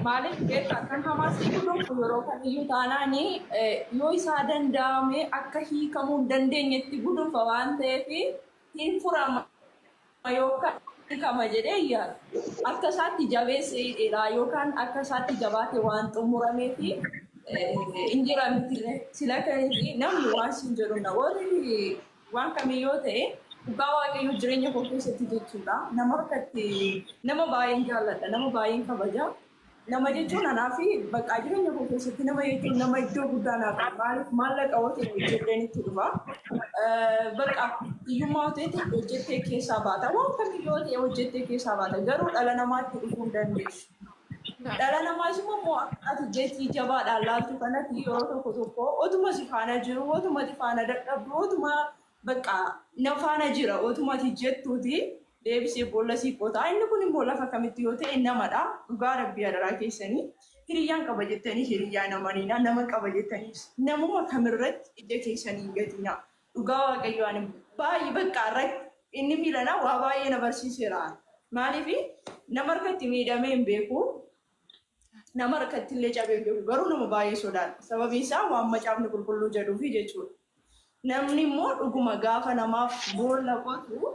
Maaliif beektaa kan hamaas hiiku yeroo kamiyyuu taanaan yoo isaa danda'ame akka hiikamuu hin dandeenyetti gudunfa waan ta'eef hin furama yookaan hiikama jedhee yaada. Akka isaatti jabeessee hidheera yookaan akka isaatti jabaate waan xumurameef hin jira miti. Sila kaniif namni waan siin jedhu na warri waan kamiyyuu ta'e dhugaa Waaqayyoo jireenya koo keessatti jechuudha. Nama harkatti nama baay'een jaalladha, nama baay'een kabaja. Nama jechuun anaa fi bakka jireenya koo keessatti nama jechuun nama iddoo guddaa naaf qaba. Maaliif maallaqa yoo ta'e hojjedheen itti dhufa. Bakka hiyyummaa yoo ta'e hojjettee keessaa baata. Waan kamiyyuu yoo ta'e hojjettee keessaa baata. Garuu dhala namaatti dhufuu hin dandeessu. Dhala namaas immoo ati jeetii jabaadhaan laaltu kanatti yeroo tokko tokko otuma si faana jiru, otuma si faana dadhabdu, otuma bakka na faana jira, otuma ati jettuuti deebisee boolla sii qotaa. Inni kun immoo lafa kamitti yoo ta'e namadha. Dhugaa Rabbii adaraa keessanii hiriyyaan qaba jettanii hiriyyaa namaniina, nama qaba jettanii namuma kamirratti ija keessanii hin gatinaa. Dhugaa Waaqayyo ani baay'ee bakka inni miilanaa waa baay'ee na barsiiseera. Maaliif nama harkatti miidhamee hin beeku. Nama harkatti illee cabee hin beeku. Garuu nama baay'ee sodaadha. Sababiin isaa waan macaafni qulqulluu jedhuufi jechuudha. Namni immoo dhuguma gaafa namaaf boolla qotu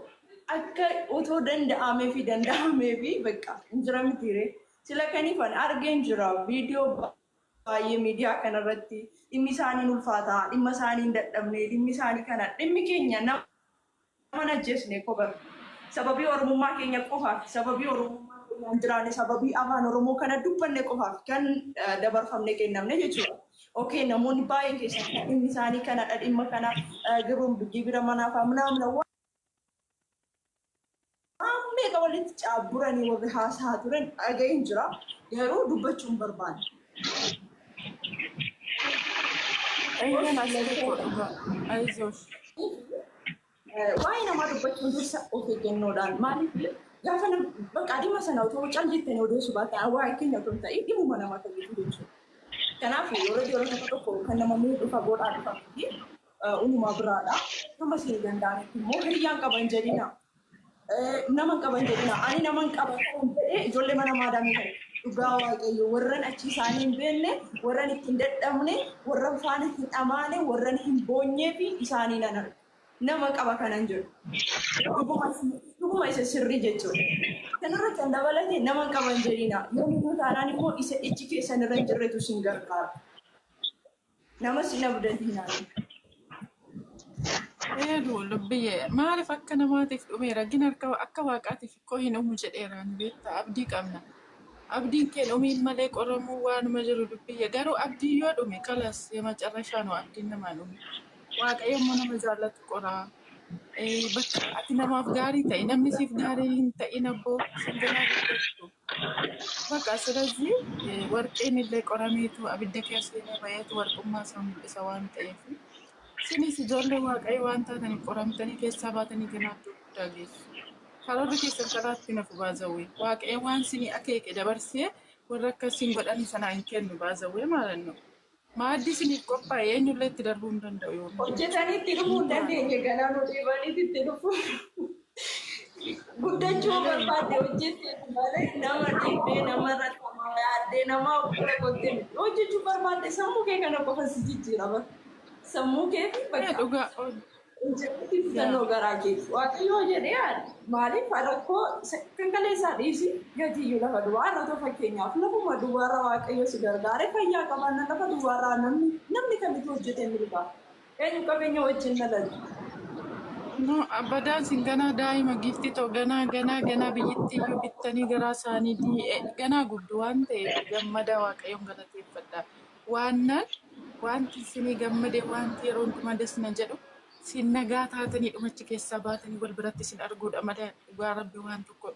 akka otoo danda'amee fi danda'amee fi bakka hin jira mitiire. Sila kaniifan argeen jira viidiyoo baay'ee miidiyaa kanarratti dhimmi isaanii ulfaataa, dhimma isaanii hin dadhabne, dhimmi isaanii kana, dhimmi keenya nama ajjeesne kobar. Sababii Oromummaa keenya qofaaf, sababii Oromummaa keenya hin jiraanne, sababii afaan Oromoo kana dubbanne qofaaf kan dabarfamne kennamne jechuudha. Okay, namoonni baay'een keessaa dhimmi isaanii kanadha, dhimma kana giruun gibira manaa fa'a ምናምን waan meeqa walitti caabburanii warri haasaa turan dhaga'een jira. Garuu dubbachuu hin barbaanne. Eeyyeen as tokko dhugaa. Ayizoosh. Waa'ee namaa dubbachuun dursa of eeggannoodhaan, maaliif gaafa bakka dhimma sana otoo cal jettanii odeessuu baatan waa'ee keenya otoo hin ta'in dhimuma namaa kamiitu jechuudha. Kanaaf yeroo yeroo tokko tokko kan nama miidhu fagoodhaa dhufa miti uumaa biraadha. Nama isin danda'anitti immoo hiriyyaan qaban jedhina. Nama hin qaban jedhina. Ani nama hin qaban ta'uun jedhee ijoollee mana maadaamii ta'e. Dhugaa Waaqayyo warran achi isaanii hin beekne, warran ittiin dadhabne, warran faana hin dhamaane, warran hin boonyee fi isaanii nan arga. Nama qaba kanan jedhu. Dhuguma isa sirrii jechuudha. Kanarra kan dabalate nama hin qaban jedhina. Yoomuu taanaan immoo isa ijji keessan irra hin jirretu isin gargaara. Nama sin abdatinaa. Eedu lubbiyyee maaliif akka namaatiif dhumeera gin harka akka waaqaatiif ikkoo hin uumu jedheera nu beektaa abdii qabna. Abdiin kee dhumiin malee qoramuu waanuma jiru lubbiyyee, garuu abdiin yoo dhume kalas የመጨረሻ ነው abdiin namaa dhume. Waaqayyo immoo nama jaallatu qoraa. Bakka ati namaaf gaarii ta'e namni siif gaarii hin ta'in abboo sin ganaa guddattu. Bakka ስለዚህ warqeen illee qorameetu abidda keessa seenee baheetu warqummaa isaa mul'isa waan ta'eef. Isinis ijoollee Waaqayyo waan taataniif qoramtanii keessaa baatanii ganaa iddoo guddaa geessu. Karoorri keessan karaatti nafu baazawwee. Waaqayyo waan isinii akeeke dabarsee warra akkasiin godhanii sanaa hin kennu baazawwee maalannu. Maaddii isiniif qophaa'e eenyullee itti darbuu hin danda'u yoomuu. Hojjetanii itti dhufuu hin dandeenye, ganaa nu dhiibaniiti itti dhufu. Guddachuu barbaadde hojjettee malee nama dhiibee nama irratti yaaddee nama fuula qottee miti. Hojjechuu barbaadde sammuu kee kana qofa si jijjiira bara. Sammuu kee fi bakka Dhugaa. hojjetuutti fitannoo garaa keeti. Waaqayyoo jedhee yaada. Maaliif rakkoo kan kaleessaa dhiisi gatiyyuu lafa duwwaa irra otoo fakkeenyaaf lafuma duwwaarra Waaqayyo si gargaare fayyaa qabaanna lafa duwwaarraa namni namni kamitu hojjetee milkaa. Eenyu qabeenya wajjin dhalatu. No, abbadaan sin ganaa daa'ima giifti ta'u ganaa ganaa ganaa biyyatti iyyuu bittanii garaa isaanii ganaa gubdu waan ta'eef gammada Waaqayyoon galateeffadha. Waannaan wanti isinii gammade wanti yeroo hundumaa dasna jedhu sin nagaa taatanii dhumachi keessaa baatanii wal biratti isin arguudha malee dhugaa Rabbi waan tokko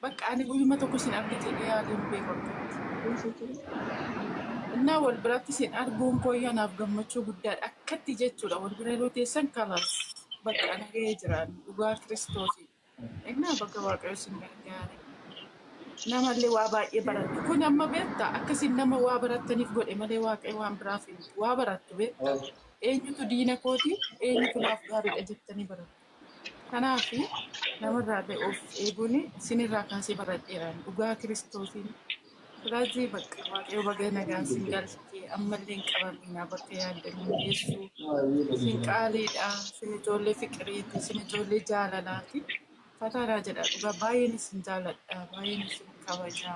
bakka ani guyyuma tokko isin arge jedhee yaaduu hin beeku akkatti. Innaa wal biratti isin arguun koo anaaf gammachuu guddaadha akkatti jechuudha. Wal bira yeroo teessan kalaas bakka nagahee jiraan dhugaa Kiristoosii. Innaa bakka Waaqayyo isin gargaare. Namallee waa baay'ee barattu. Kun amma beektaa akkasiin nama waa barattaniif godhe malee Waaqayyo waan biraaf hin waa barattu beektaa. Eenyutu diina kooti, eenyutu naaf gaariidha jettanii barattu. Kanaaf namarraa ta'e of eeguun isinirraa kaasee baradheeraan dhugaa Kiristoosiin. Raajii bakka waaqayyo baga nagaan sin galchee ammallee hin qabamina bakka yaaddan hin geessu. Sin qaaliidha, sin ijoollee fiqiriiti, sin ijoollee jaalalaati. Fataadhaa jedha dhugaa baay'een isin jaaladha, baay'een isin kabaja.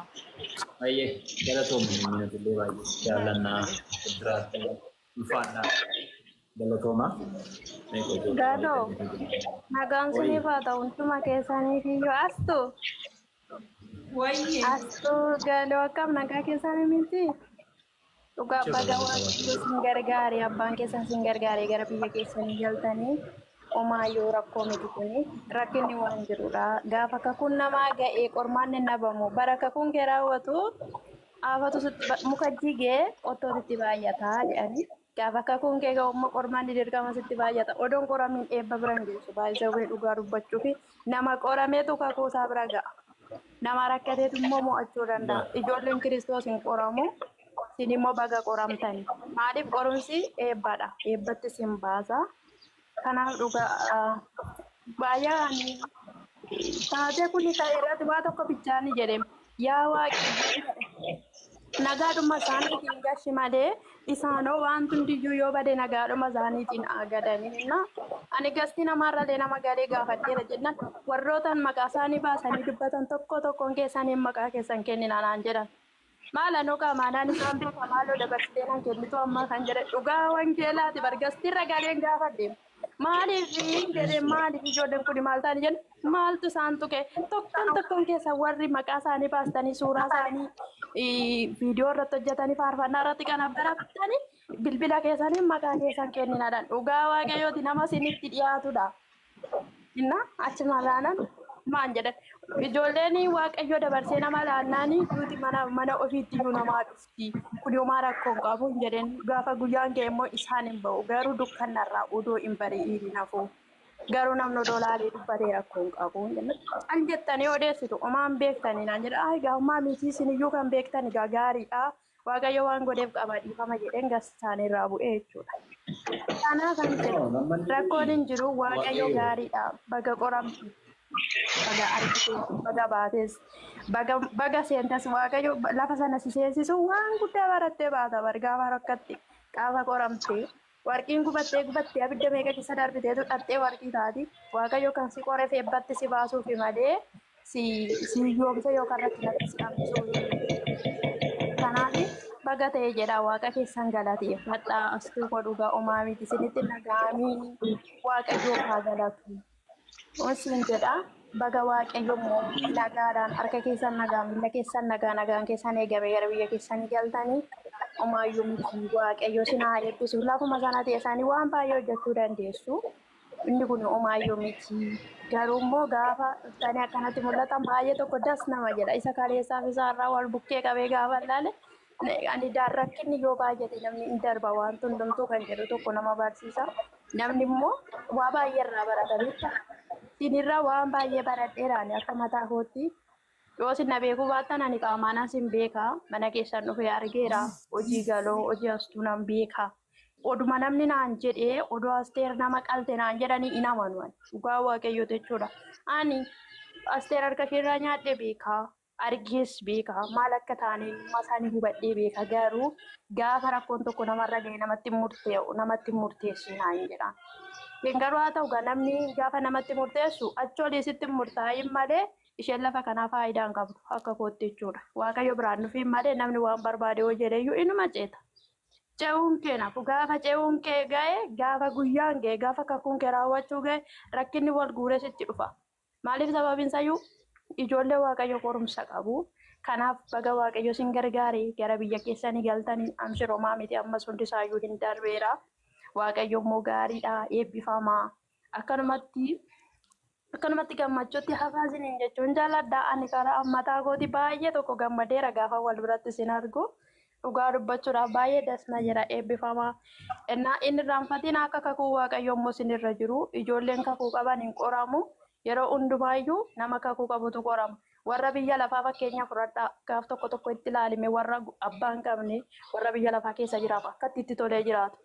Baay'ee galatoomne minatullee baay'ee jaallannaa fuulduraatti ulfaadhaa galatooma. Gaadoo nagaan siniif haa ta'u hunduma keessaniif iyyuu astu Wayyee. astu galoo akkam nagaa keessanii miti dhugaa baga waaqayyo sin gargaare abbaan keessan sin gargaare gara biyya keessanii galtanii homaayyuu rakkoo miti kuni rakkinni waan jirudha gaafa kakuun namaa ga'ee qormaanni nabamu bara kakuun kee raawwatu aafatu sitti muka jigee qottootu itti baay'ata jedhanii gaafa kakuun kee ga'u immoo qormaanni dirqama sitti baay'ata odoon qoramiin eebba bira hin geessu baay'isawwee dhugaa dubbachuu fi nama qorameetu kakuu isaa bira ga'a. Nama rakkateetu immoo mo'achuu danda'a. Ijoolleen Kiristoos hin qoramu. Isin immoo baga qoramtani. Maaliif qorumsi eebbadha. Eebbatti isin baasa. Kanaaf dhugaa baay'ee ani taatee kun ta'e irratti waa tokko bichaani jedhe yaa waaqi nagaadhuma isaaniitiin gashi malee isaanoo waan hundiyyuu yoo bade nagaadhuma isaaniitiin agadanii na ani gasti namaarralee nama galee gaafadheera jennaan warrootaan maqaa isaanii baasanii dubbatan tokko tokkoon keessaniin maqaa keessan kenninaa naan jedhan. Maal anoo qaamaanaan isaan beeka maaloo dabarsitee nan kennitu ammaa kan jedhe dhugaa wangeelaati bargastirra galeen gaafadhe. Maaliif jedhee maaliif ijoolleen kun maal ta'anii jedhu maaltu isaan tuqe tokkoon tokkoon keessa warri maqaa isaanii baastanii suuraa isaanii viidiyoo irratti hojjetanii faarfannaa irratti kan abbarabtanii bilbila keessanii maqaa keessan kenninaadhaan dhugaa waaqayyooti nama isinitti dhiyaatudha. Inna achuma laanan maan jedhan ijoolleen waaqayyo dabarsee nama laannaanii duuti mana mana ofiitti iyyuu namaa dhufti kun homaa rakkoo hin qabu hin jedheen gaafa guyyaan ga'e immoo isaan hin ba'u garuu dukkanarraa odoo hin bari'iin hin hafu garuu namni odoo laalee dubbatee rakkoo hin qabu hin jenna an jettanii odeessitu homaan beektanii naan jedha ay gaa homaa miti isin iyyuu kan beektan egaa gaariidha waaqayyo waan godheef qaba dhiifama jedheen gasaanirraa bu'ee jechuudha. Kanaaf kan jedhu rakkoon hin jiru waaqayyo gaariidha baga qoramtu baga argite baga baates baga baga seentas waaqayyo lafa sana si seensisu waan guddaa barattee baata bargaafa rakkatti gaafa qoramte warqiin gubattee gubattee abidda meeqa keessa darbiteetu dhattee warqii taati waaqayyo kan si qoreef eebbatti si baasuufi malee si si yoomse yookaan rakkinatti si hambisuu. Kanaaf baga ta'e jedha waaqa keessan galateeffadha astuu koo dhugaa omaa miti isinitti naga'amii waaqayyoof haa galatu. Isin jedha baga waaqayyo immoo nagaadhaan harka keessan nagaa miila keessan nagaa nagaan keessan eegame gara biyya keessanii galtanii omaayyuu miti waaqayyo isin haa eebbisu lafuma sana teessanii waan baay'ee hojjechuu dandeessu. Inni kun omaayyuu miti garuu immoo gaafa dhuftanii akkanatti mul'atan baay'ee tokko das nama jedha isa kaleessaaf isaarraa wal bukkee qabee gaafa ilaale ani rakkinni yoo baay'ate namni hin darba waan hundumtuu kan jedhu tokko nama barsiisa. Namni immoo waa baay'ee irraa barata beektaa. Isinirraa waan baay'ee baradheera ani akka mataa kootti. Yoo isin na beekuu baattan ani qaamaan isin beeka. Mana keessan dhufee argeera. Hojii galoo, hojii astuu nan beeka. Oduma namni naan jedhee odoo asteer nama qalte naan jedhanii hin amanu ani. Dhugaa waaqayyooti jechuudha. Ani asteer harka isheerraa nyaadhe beeka. Argees beeka. Maal akka taane eenyummaa isaanii hubadhee beeka. Garuu gaafa rakkoon tokko namarra ga'e namatti murtee'u namatti murteessu naan jedha. Garuu haa ta'u namni gaafa namatti murteessu achi olii sitti murtaa'in malee isheen lafa kanaa faayidaa hin qabdu akka kootti jechuudha. Waaqayyo biraan dhufiin malee namni waan barbaade yoo jedheyyuu inuma ceeta. Ce'uun kee nafu gaafa ce'uun kee ga'e gaafa guyyaan ga'e gaafa kakuun kee raawwachuu ga'e rakkinni wal guuree sitti dhufa. Maaliif sababiin isayyuu ijoollee waaqayyo qorumsa qabu. Kanaaf baga waaqayyo isin gargaare gara biyya keessanii galtanii amshiroomaa miti ammas hundisaayyuu hin darbeera. Waaqayyo immoo gaariidha eebbifamaa. Akkanumatti akkanumatti gammachuutti hafaa isiniin jechuun jaalladha. Ani karaa mataa kooti baay'ee tokko gammadeera gaafa wal biratti isin argu. Dhugaa dubbachuudhaaf baay'ee dasna jedha eebbifamaa. Innaa inni irraanfatiin akka kakuu waaqayyo immoo isinirra jiru. Ijoolleen kakuu qaban hin qoramu. Yeroo hundumaayyuu nama kakuu qabutu qorama. Warra biyya lafaa fakkeenya fudhadhaa gaaf tokko tokko itti ilaalime warra abbaa hin qabne warra biyya lafaa keessa jiraatu akkatti itti tolee jiraatu.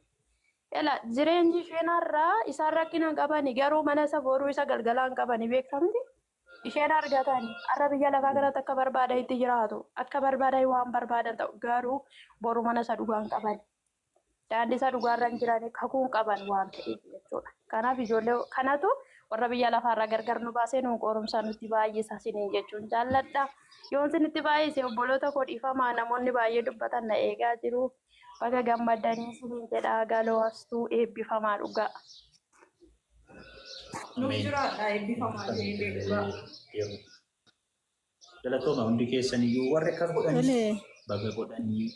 Ela jireenyi isheen har'aa isaan rakkina hin qabani garuu mana isa boruu isa galgalaa hin qabani beekamti. Isheen argatani har'a biyya lafaa kanatti akka barbaadan itti jiraatu, akka barbaadan waan barbaadan ta'u, garuu boru mana isa dhugaan qaban, daandii isa dhugaarra hin jiran, kakuun qaban waan ta'eef jechuudha. Kanaaf ijoollee kanatu warra biyya lafaarraa gargar nu baasee nu qorumsa nutti baay'isa isiniin jechuun jaalladha. Yoon isinitti baay'ise obboloota koo dhiifamaa, namoonni baay'ee dubbatan na eegaa jiru. Baga gammadanii isiniin jedha, galoo astuu eebbifamaa dhugaa. Nuuf jiraadha, eebbifamaa isinillee dhugaa. Galatooma hundi keessan iyyuu warri akkas godhanii Tole, baga godhanii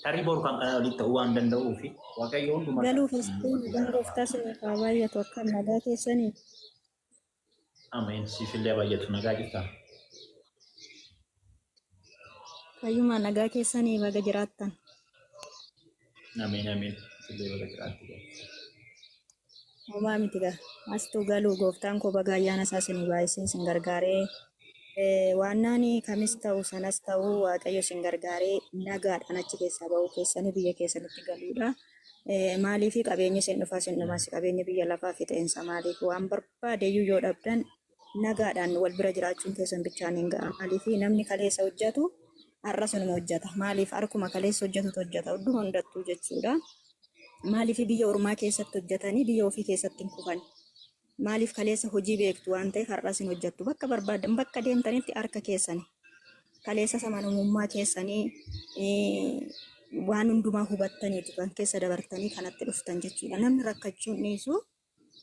tarii boru kan kana olitti ta'uu waan danda'uu fi Waaqayyo hundumaa galuuf asxii nagaan gooftaa isiniif haa baay'atu, akkam nagaa keessanii? Ameen, siifillee baay'atu, nagaa jirta. Fayyumaa, nagaa keessanii, baga jiraattan. Ameen, ameen, siifillee baga jiraatti. Homaa miti gaa. Astuu galuu gooftaan koo baga ayyaana isaa isinii baay'isee isin gargaaree waannaan kamis ta'u sanas ta'u Waaqayyo isin gargaaree nagaadhaan achi keessaa ba'uu keessanii biyya keessanitti galuudha. Maaliif qabeenyi isin dhufaa isin dhumas, qabeenya biyya lafaa fixeensa, maaliif waan barbaadeyyuu yoo dhabdan nagaadhaan wal bira jiraachuun keessan bichaan hin ga'a. Maaliif namni kaleessa hojjetu har'a sunuma hojjeta. Maaliif harkuma kaleessa hojjetutu hojjeta hunduma hundattuu jechuudha. Maaliif biyya ormaa keessatti hojjetanii biyya ofii keessatti hin kufan? Maaliif kaleessa hojii beektu waan ta'eef har'as hin hojjettu. Bakka barbaadan bakka deemtanitti harka keessani. Kaleessa samanamummaa keessanii waan hundumaa hubattaniitu kan keessa dabartanii kanatti dhuftan jechuudha. Namni rakkachuun dhiisu,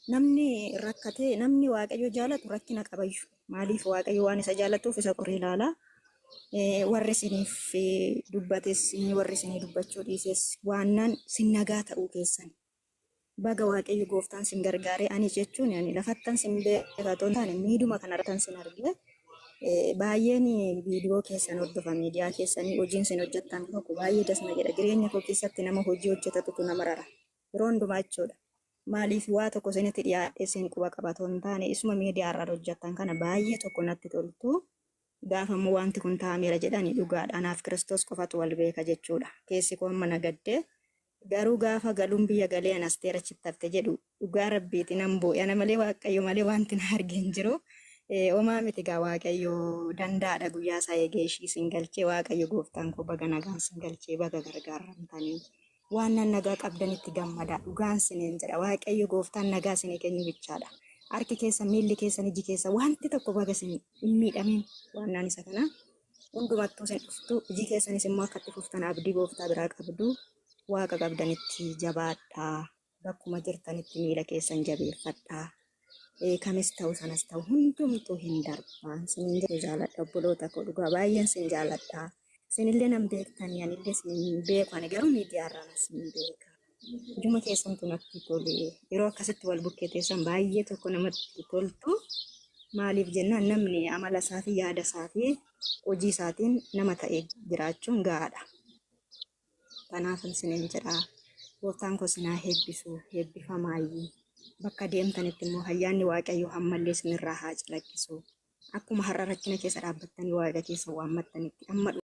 namni rakkatee, namni Waaqayyo jaalatu rakkina qabayyu. Maaliif Waaqayyo waan isa jaallatuuf isa qoree ilaala. Warri isiniif dubbates, warri isinii dubbachuu dhiises, waannaan sin nagaa ta'uu keessan. Baga Waaqayyo gooftaan sin gargaaree, ani jechuun ani lafattan sin beeka otoo hin taane miiduma kanarrattan sin arge. Baay'een viidiyoo keessan hordofa, miidiyaa keessanii hojiin sin hojjettan tokko baay'ee dasna jedha. Jireenya koo keessatti nama hojii hojjetatutu nama rara. Yeroo hundumaa jechuudha. Maaliif waa tokko isinitti dhiyaadhee isin quba qaba otoo hin taane isuma miidiyaa irraa hojjettan kana baay'ee tokko natti toltu. Gaafa immoo wanti kun ta'ameera jedhani dhugaadha. Anaaf Kiristoos qofatu wal beeka jechuudha. Keessi koo amma nagaddee garuu gaafa galuun biyya galee ana asteera achitti hafte jedhu dhugaa rabbiiti nan boo'e. Ana malee Waaqayyo malee wanti na arge hin jiru. Homaa miti gaa, Waaqayyo danda'aadha, guyyaa isaa eegee ishii isin galchee, Waaqayyo gooftaan koo baga nagaan isin galchee, baga gargaaramtanii. Waan nan nagaa qabdanitti gammada, dhugaan isiniin jedha, Waaqayyo gooftaan nagaa isinii kennu bichaadha. Harki keessa, miilli keessan, iji keessa wanti tokko baga isin hin miidhamin, waan naan isa kana hundumattuu isin dhuftu, iji keessanis immoo akka itti fuftan abdii gooftaa biraa qabdu, waaqa qabdanitti jabaadhaa, bakkuma jirtanitti miila keessan jabeeffadhaa. Kamis ta'u sanas ta'u hundumtuu hin darbaa. Isiniin jedhu jaaladha, obboloota koo, dhugaa baay'een sin jaaladha. Isinillee nan beektanii, anillee sin beeku, ani garuu miidiyaarraan sin beeka. Ijuma keessantu natti tole. Yeroo akkasitti wal bukkee teessan baay'ee tokko namatti toltu. Maaliif jennaan namni amala isaa fi yaada isaa fi hojii isaatiin nama ta'ee jiraachuun gahaadha. Kanaaf isiniin jedha. Gooftaan koo isin haa eebbisu, eebbifamaayyii. Bakka deemtanitti immoo ayyaanni Waaqayyoo ammallee isinirraa haa calaqqisu. Akkuma har'a rakkina keessa dhaabbattanii Waaqa keessa waammattanitti amma